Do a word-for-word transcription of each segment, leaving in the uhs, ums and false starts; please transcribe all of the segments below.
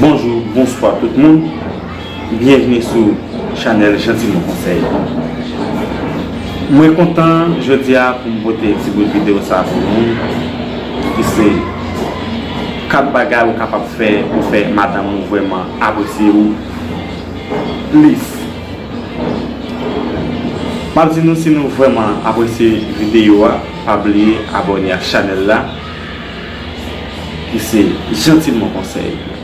Bonjou, bonswa tout moun. Byenvni sou chanèl Jantilman Konsèy. Mwen kontan jodi a pou m pote ti bout videyo sa pou nou, ki se kat bagay ou kapab fè pou fè madanm ou vrèman apresye ou plis. M ap di nou, si nou vrèman apresye videyo a, pa bliye abòne ak chanèl la, ki se Jantilman Konsèy.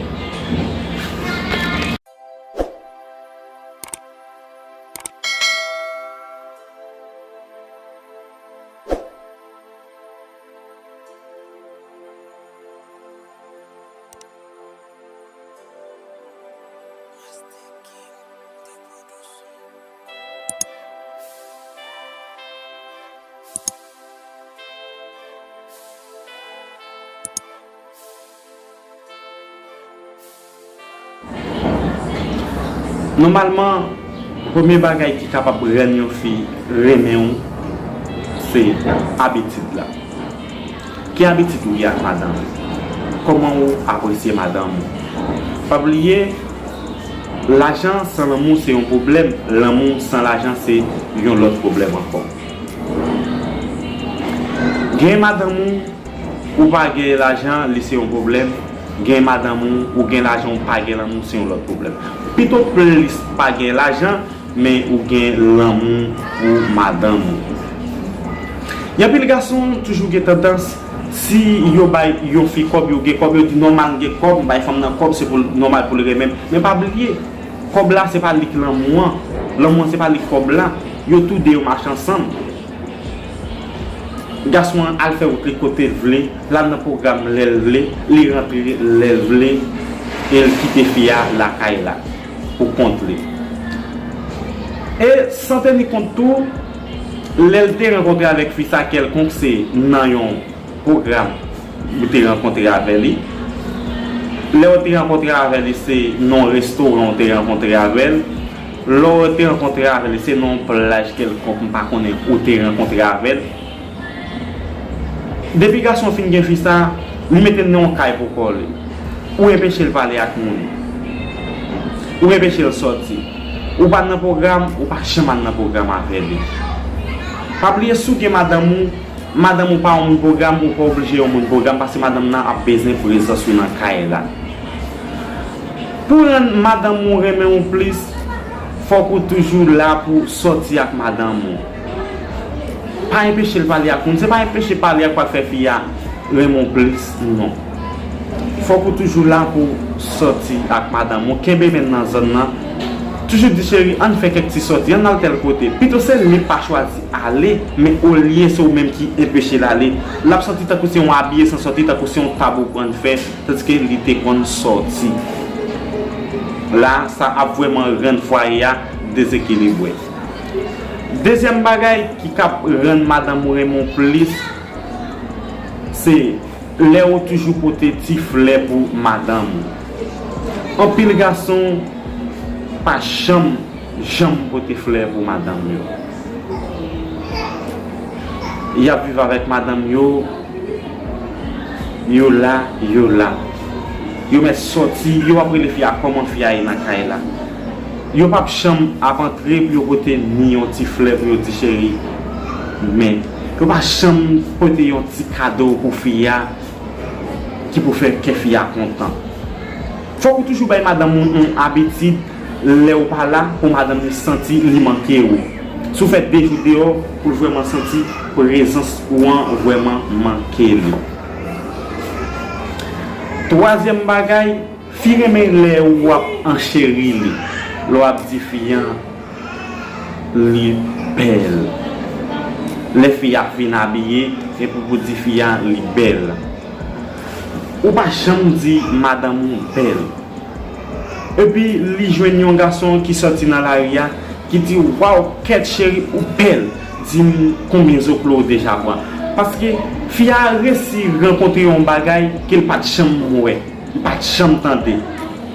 Nòmalman, premye bagay ki kapab rann yon fi renmen w, se abitid la. Ki abitid ou gen ak madanm ou? Kòman ou apresye madanm ou? Pa bliye, lajan san lanmou se yon pwoblèm, lanmou san lajan se yon lòt pwoblèm ankò. Gen madanm ou, ou pa gen lajan, li se yon pwoblèm. Gen madanm ou, ou gen lajan, ou pa gen lanmou, se yon lòt pwoblèm. Pito plis pa gen lajan, men ou gen lanmou pou madanm ou. Gen anpil gason toujou gen tandans, si yo bay yon fi kòb, yo gen kòb, yo di nòmal m gen kòb, m bay fanm nan kòb, se pou l nòmal pou l renmen m. Men pa bliye, kòb la se pa li k lanmou an, lanmou an se pa li k kòb la, yo tou de yo mache ansanm. Gason an al fè wout li kote l vle, l al nan pwogram lè l vle, li rantre lè l vle, e l kite fi a lakay la pou kont li. E san teni kont tou, lè l te rankontre avèk fi sa kèlkonk, se nan yon pwogram ou te rankontre avè li. Lè w te rankontre avè li, se nan yon restoran w te rankontre avè l. Lè w te rankontre avè li, se nan yon plaj kèlkonk, m pa konnen, ou te rankontre avè l. Depi gason fin gen fi sa, li mete l nan yon kay pou kò li. Ou enpeche l pale ak moun. Ou enpeche l sòti. Ou pa nan pwogram, ou pa janm al nan pwogram avè li. Pa bliye, si w gen madanm ou, madanm ou pa yon moun pwogram, ou pa oblije yon moun pwogram, paske madanm nan ap bezwen prezans ou nan kay la. Pou rann madanm ou renmen w plis, fòk ou toujou la pou sòti ak madanm ou. Pa enpeche l pale ak moun. Se pa enpeche pale ak pral fè fi a renmen w plis, non. Fòk ou toujou la pou sòti ak madanm ou. Kenbe men l nan zòn nan. Toujou di, cheri, ann fè kèk ti sòti, ann al tèl kote. Pito se li k pa chwazi ale, men olye se ou menm ki enpeche l ale, l ap santi tankou se yon abiye san sòti, tankou se yon tab ou pran l fè, tandiske li te konn sòti. La, sa ap vrèman rann fwaye a dezekilibre. Dezyèm bagay ki k ap rann madanm ou renmen w plis, se lè ou toujou pote ti flè pou madanm ou. Anpil gason pa janm, janm pote flè pou madanm yo. Y ap viv avèk madanm yo, yo la, yo la. Yo mèt sòti, yo p ap rele fi a kòman fi a ye nan kay la. Yo p ap janm ap antre pou yo pote ni yon ti flè pou yo di, cheri, men. Yo pa janm pote yon ti kado pou fi a ki pou fè kè fi a kontan. Fòk ou toujou bay madanm ou yon abitid, lè ou pa la, pou madanm li santi li manke ou. Si w fè de jou deyò, pou l vrèman santi prezans ou an vrèman manke li. Twazyèm bagay, fi renmen lè w ap ancheri li, lè w ap di fi an li bèl. Lè fi a fin abiye, epi pou di fi a li bèl. Ou pa janm di madanm ou bèl. Epi li jwenn yon gason ki sòti nan lari a, ki di, waw, kèt cheri, ou bèl. Di m konbyen zoklo ou deja pran. Paske fi a resi rankontre yon bagay ke l pa t janm wè, li pa t janm tande.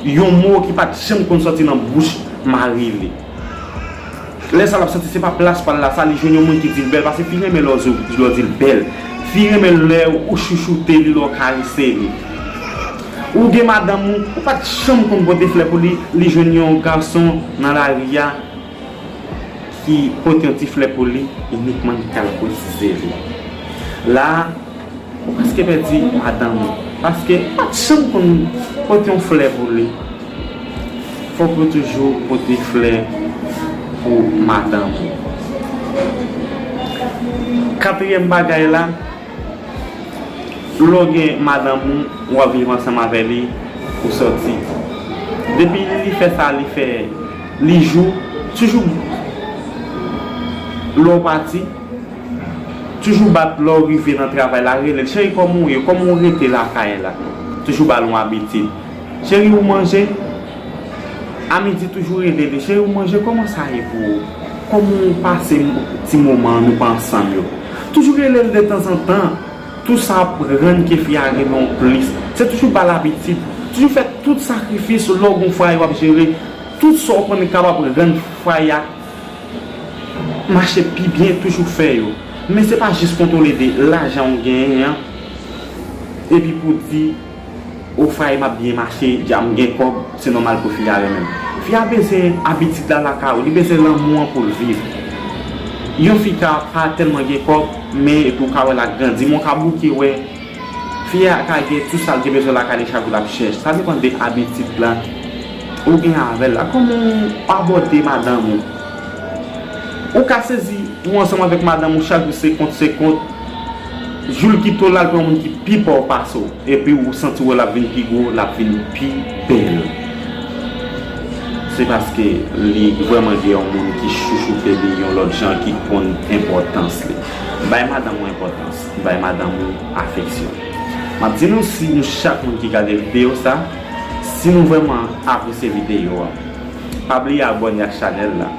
Yon mo ki pa t janm konn sòti nan bouch mari li. Lè sa l ap santi se pa plas pa l la, sa li jwenn yon moun ki di l bèl, paske fi renmen lè w di l bèl. Fi renmen lè ou chouchoute li, lè w karese li. Ou gen madanm ou, ou pa t janm konn pote flè pou li, li jwenn yon gason nan lari a ki pote yon ti flè pou li, inikman li kal kotize li. La a, ou prèske pèdi madanm ou, paske ou pa t janm konn pote yon flè pou li. Fòk ou toujou pote flè pou madanm ou. Katriyèm bagay la, lè w gen madanm ou, w ap viv ansanm avè li, ou sòti. Depi li fè sa, li fè, li jou, toujou lè w pati, toujou bat lè w rive nan travay la, rele l, cheri, kòman w ye? Kòman w rete lakay la? Toujou ba l yon abitid. Cheri, ou manje? A midi, toujou rele li, cheri, ou manje? Kòman sa ye pou ou? Kòman w pase m-, ti moman nou pa ansanm yo? Toujou rele l detanzantan. Tout sa ap rann ke fi a renmen w plis. Se toujou ba l abitid. Toujou fè tout sakrifis lè w gon fwaye w ap jere. Tout sa w konn kapab rann fwaye a mache pi byen, toujou fè yo. Men se pa jis kontwole de lajan w genyen an, epi pou di, o, fwaye m ap byen mache, dja m gen kòb, se nòmal pou fi a renmen m. Fi a bezwen abitid la lakay ou, li bezwen lanmou an pou l viv. Yon fi ka pa tèlman gen kòb, men epi w ka wè l ap grandi, men w ka bouke wè fi a ka gen tout sa l gen bezwen lakay li chak jou l ap chèche. Sa depann de abitid la ou gen avè l la. Kòman w abòde madanm ou? Ou ka sezi ou ansanm avèk madanm ou chak jou se kont, se kont. Jou l kite w la, l pran yon moun ki pi pòv pase w. Epi ou santi wè l ap vin pi gwo, l ap vin pi bèl. Se paske li vrèman gen yon moun ki chouchoute li yon lòt jan, ki konn enpòtans li. Bay madanm ou enpòtans, bay madanm ou afeksyon. M ap di nou, si nou chak moun ki gade videyo sa, si nou vrèman apresye videyo a, pa bliye abòne ak chanèl la.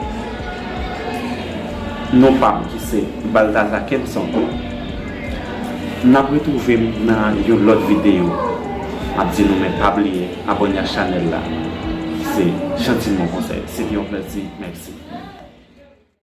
Non pa m ki se Balthazar Kenson. N ap retwouve m nan yon lòt videyo. M ap di nou, men pa bliye abòne ak chanèl la. Se Gentilman Konsèy. Se te yon plèzi. Mèsi.